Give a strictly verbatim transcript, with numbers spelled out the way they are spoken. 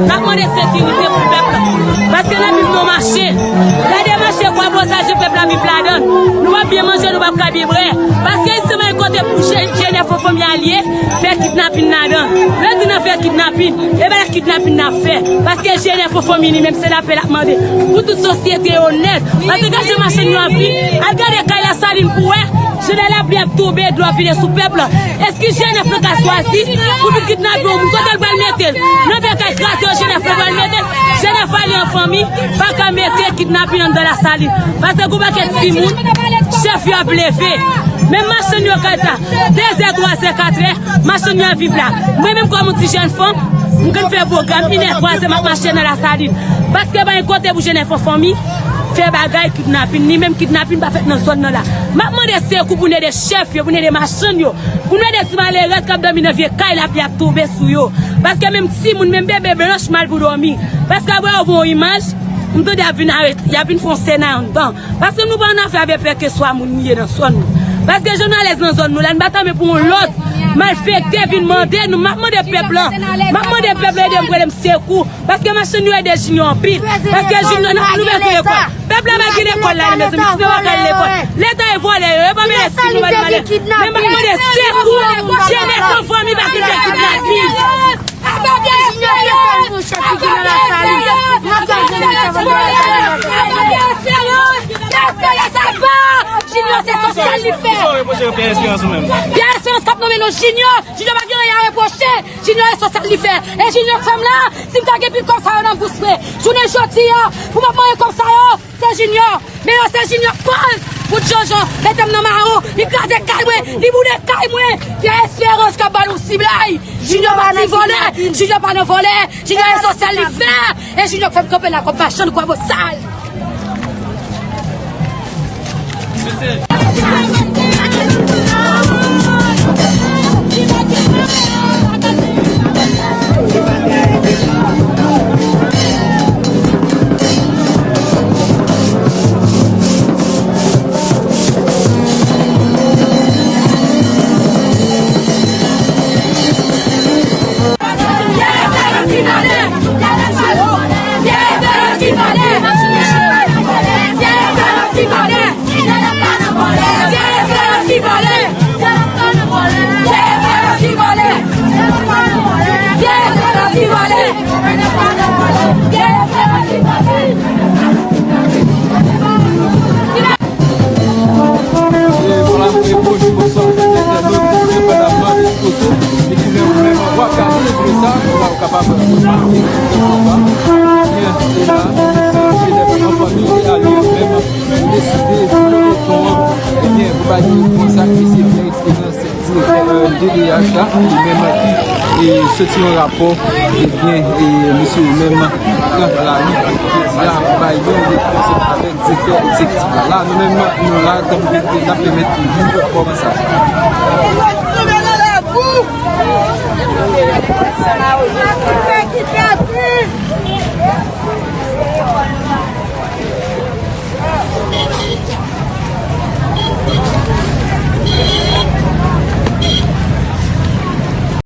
N ap mande sekirite pou pèp la. Paske n ap viv nan mache. Gade mache kwa bò sa je pèp la viv ladan. Nou p ap byen manje, nou p ap ka byen bwè. Paske isi se yon kote pou je-, jenèf an fanmi al ye, fè kidnapin ladan. Lè di n ap fè kidnapin, e pa kidnapin n ap fè. Paske jenèf an fanmi li menm se lapè l ap mande. Pou tout sosyete onèt. Paske gade jan machann yo ap viv. Al gade kay Lasalin pou wè. Jan lè lapli ap tonbe, dlo ap vide sou pèp la. Eski jenèf lan ka chwazi pou vin kidnape yon moun? Kote l pral mete l? Nan vye kay kraze yo jenèf lan pral mete l? Jenèf ale an fanmi, pa ka mete kidnapin anndan Lasalin. Paske gon pakèt timoun, chèf yo ap leve. Menm machann yo kay sa, de zè, twa zè, kat è, machann yo ap viv la. Mwen menm kòm yon ti jèn fanm, m konn fè pwogram, inè, twa zè, m ap mache nan Lasalin. Paske pa gen kote pou jenèf an fanmi fè bagay kidnapin, ni menm kidnapin pa fèt nan zòn nan la. M ap mande sekou pou n ede chèf yo, pou n ede machann yo, pou n ede ti malerèz k ap dòmi nan vye kay lapli ap tonbe sou yo. Paske menm timoun, menm bebe blanch mal pou dòmi. Paske apre yo voye yon imaj, m tande y ap vin arete, y ap vin fè yon sènaryo anndan. Paske nou pa annafè avè pè ke swa moun ye nan zòn nou. Paske jan n alèz nan zòn nou la, n pa tanmen pou yon lòt malfektè vin mande nou. M ap mande pèp la, m ap mande pèp la ede m rele m sekou. Paske machann yo ede Junior anpil. Paske Junior, nou, nou bezwen lekòl. Pèp la pa gen lekòl la, mezanmi. Junior pa ka al lekòl. Leta e vòlè yo, yo pa mele si nou pa di malè. Men m ap mande sekou. Jenèf an fanmi pa kite kidnapin. Junior se sèl monchè ki gen nan Lasalin. Junior se sosyal li fè. Pierre Espérance ou menm? Pierre Espérance k ap nonmen non Junior. Junior pa gen anyen a repwoche. Junior e sosyal li fè. E Junior k fè m la, si m ta gen pil kòb sa yo nan bous mwen, jounen jodi a, pou m ap manje kòb sa yo, se Junior. Men yo se Junior k koz. Bout Jojo mete m nan mawon, li kraze kay mwen, li boule kay mwen. Pierre Espérance k ap ba nou siblay. Junior pa ti vòlè, Junior pa nan vòlè, Junior e sosyal li fè. E Junior k fè m kanpe la kòm machann kwa bosal. E, bonswa, e, bonjou, bonswa, entènot, endepandaman de kote e kilè ou menm w ap gade videyo sa, ou kapab abòne, e la, e la, e la, an fanmi, e Alian menm deside pou ton an, ebyen, pou bay ton sa, e se Pierre Espérance, direktè, e, D D H la, li menm ki, e, soti yon rapò, ebyen, e, misye menm pran lari, la, bay yon repons avèk direktè egzekitif la. La, nou menm, nou la, tankou direktè, n ap pèmèt nou kòmanse.